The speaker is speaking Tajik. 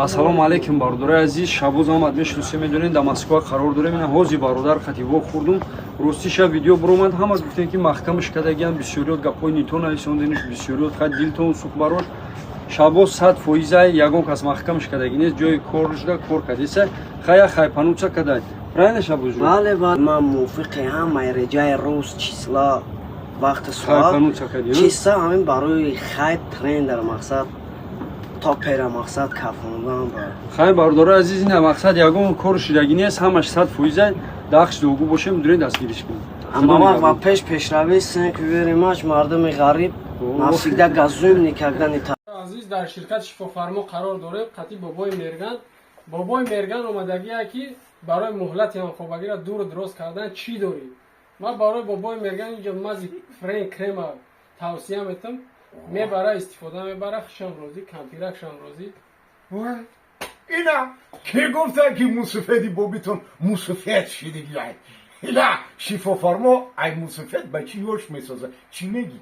Ассалому алайкум, бародарои азиз. Шабоз омад, мешиносем, медонем, дар Москва қарор дорем. Ина ҳозир бародар хативо хурдум. Рости, шаб видео буромад, ҳама гуфтем, ки маҳкамаш кардагиам. Бисёриёт гапҳои нито нависондениш, бисёриёт хай дилтон сух барош. Шабоз 100 фоиза, ягон кас маҳкамаш кардагӣ нест, ҷои кор шуда кор кардеса, хая хайпануца кадай. Правильно, Шабозҷон? Бале, бале, ман мувофиқи ҳамаи реҷаи рӯз, числа, вақти, соат. Хайпануца кардӣ? Чиста ҳамин барои хайп, трендер, мақсад топера, мақсад кафондан ба. Хай, бародарои азиз, ина мақсад ягон кор шудагӣ нест, ҳамаш 100 фоиза. Дахш дуогӯ бошем, дурен дастгириш кунем. Ҳама вақт ва пеш пешравӣ. Thank you very much. Мардуми ғариб навсегда газуем, никогда не. Азиз, дар ширкати Шифофармо қарор дорем, қатъи бобои Мерган. Бобои Мерган омадагие, ки барои муҳлати ҳамхобагиро дуру дуроз кардан чӣ дорӣ? Ман барои бобои Мерган инҷо мази френ крема тавсия метам, мебара, истифода мебара, хушам розӣ, кампиракшам розӣ. Вай, ина ки гуфта, ки мусуфеди бобитон мусуфед шидигиай? Ина Шифофармо ай мусуфед ба чӣ ёш месоза? Чӣ мегӣ?